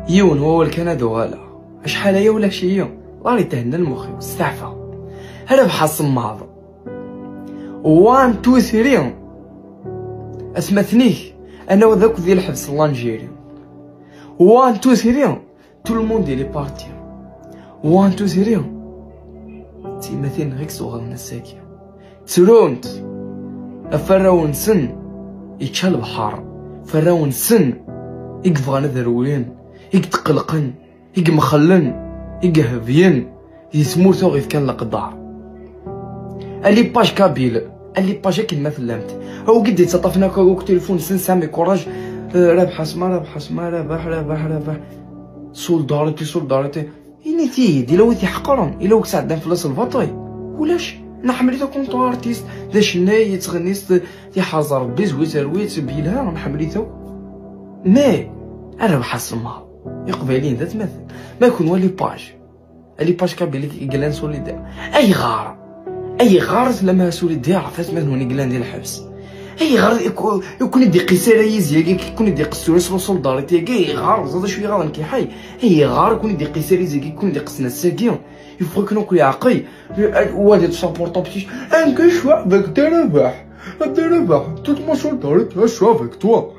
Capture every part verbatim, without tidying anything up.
Yiwen wawal kan ad uɣaleɣ. Acḥal aya ulac-iyi. Ḍar ithenna lmux-iw, steɛfa. Rabeḥ asemmaḍ. One, two, three. Atmaten-ik, anaw d akk di lḥebs n l'Algérie. One, two, three. Tout le monde il est parti. One, two, three. D timatin ɣik s uɣawen ass-agi. Ttrunt ɣef warraw-nsen yečča lebḥer, ɣef warraw-nsen i yebɣan ad rewlen, i yetqelqen, i yemxellen, i yehebyen di tmurt ur ɣ-ifkan leqder. Alipaj kabyle, alipaj akken ma tellamt. Awgi d-yettaṭṭafen akk, akk tilifun-nsen, sami courage. Eh, Rabeḥ asma, Rabeḥ asma, Rabeḥ, Rabeḥ, Rabeḥ. Solidarité, solidarité. Init-iyi-d, ila wi t-iḥeqren, ila wi yesɛeddan fell-as lbaṭel. Ulac, nḥemmel-it akk en tant qu'artiste, d acennay, yettɣenni s t-, tiḥerẓ Rebbi, zwi terwi-tt, yelha, nḥemmel-it akk. Mais, a Rabeḥ asemmaḍ, Iqbayliyen d atmaten. Ma kunwi alipaj, alipaj kabyle i yellan solidaire. Ayɣer? Ayɣer tellam solidaire ɣef atmaten-nwen i yellan di lḥebs? Ayɣer i ku-, i kun-id-iqis ara yizya-agi, i kun-id-iqis tura s la solidarité-agi? Ayɣer? Ẓer d acu iɣaḍen kiḥay? Ayɣer i kun-id-iqis ara yizya-agi, i kun-id-iqisen ass-agi? Yeffeɣ-iken akk leɛqel. Wa d supporter petit. Un que je suis avec Darabaḥ. Darabaḥ, toute ma solidarité, je suis avec toi.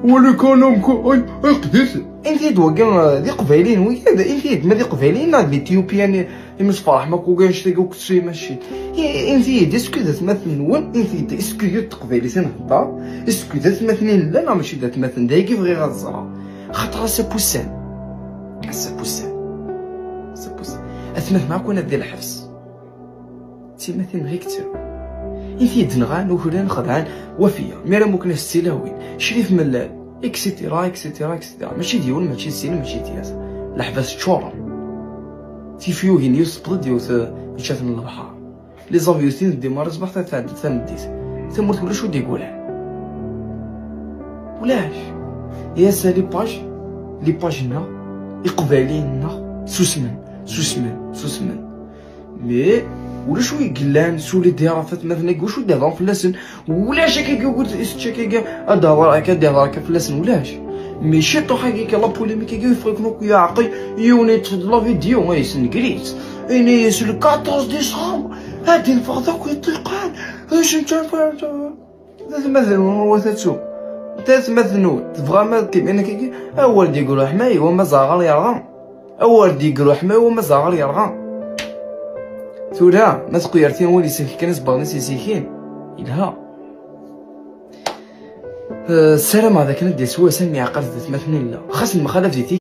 Wali kan amku, ay, ay, qdis. Inti-d wagi, eh, d iqbayliyen, wigi d, inti-d ma d iqbayliyen, neɣ d Ethiopien, imesferḥ ma kuga anect-agi ur k-teswi mačči. I-, inti-d, est-ce que d atmaten-nwen, inti-d, est-ce que d taqbaylit i nhedder, est-ce que d atmaten i nella, neɣ mačči d atmaten, d ayagi bɣiɣ ad ẓreɣ. Xaṭer ass-a pussan. Ass-a pussan. Ass-a pussan. Atmaten akk ad di lḥebs. D timatin ɣik tter. Inti-d nɣan, ukren, xedɛen, wafiya. Mi ara muknen s tilawin. Crif mellal, et cetera, et cetera, et cetera. Mačči d yiwen, mačči d sin, mačči d tlata. Leḥbas ččuren. Tifyugin yiwet tewweḍ-d yiwet, eh, yečča-ten lebḥer. Les avions-tin d dimar ṣṣbeḥ ta tɛedda tameddit. Tamurt ulac ur d-yeggullan. Ulac. Et ass-a les pages, les pages-nneɣ, iqbayliyen-nneɣ, susmen, susmen, susmen. Mais ulac wi yellan solidaire ɣef atmaten-agi, ulac wi d-ihedren fell-asen, ulac akka wi isečča akka, ad d-ihder akka, ad d-ihder akka fell-asen, ulac. Mais ciṭuḥ-agi kan, la polémique-agi, yeffeɣ-iken akk leɛqel, yiwen yeṭṭef-d la vidéo, ay, yessenger-itt. Ini-as le quatorze décembre, ad d-infeɣ akk iṭṭiqan, acu n tanfart. D atmaten-nwen, wa tattu. D atmaten-nwen, tebɣam ad kem-, inek-agi, awer d-yegru ḥmay, wa ma zaɣar yerɣa. Awer d-yegru ḥmay, wa ma zaɣar yerɣa. Tura, ma teqqu yer tin win iselken isebbaḍen-is isikin, yelha. Eh, ssarameɣ d akken ad d-yas wass ad nemyeɛqal d atmaten nella. Xas nemxalaf di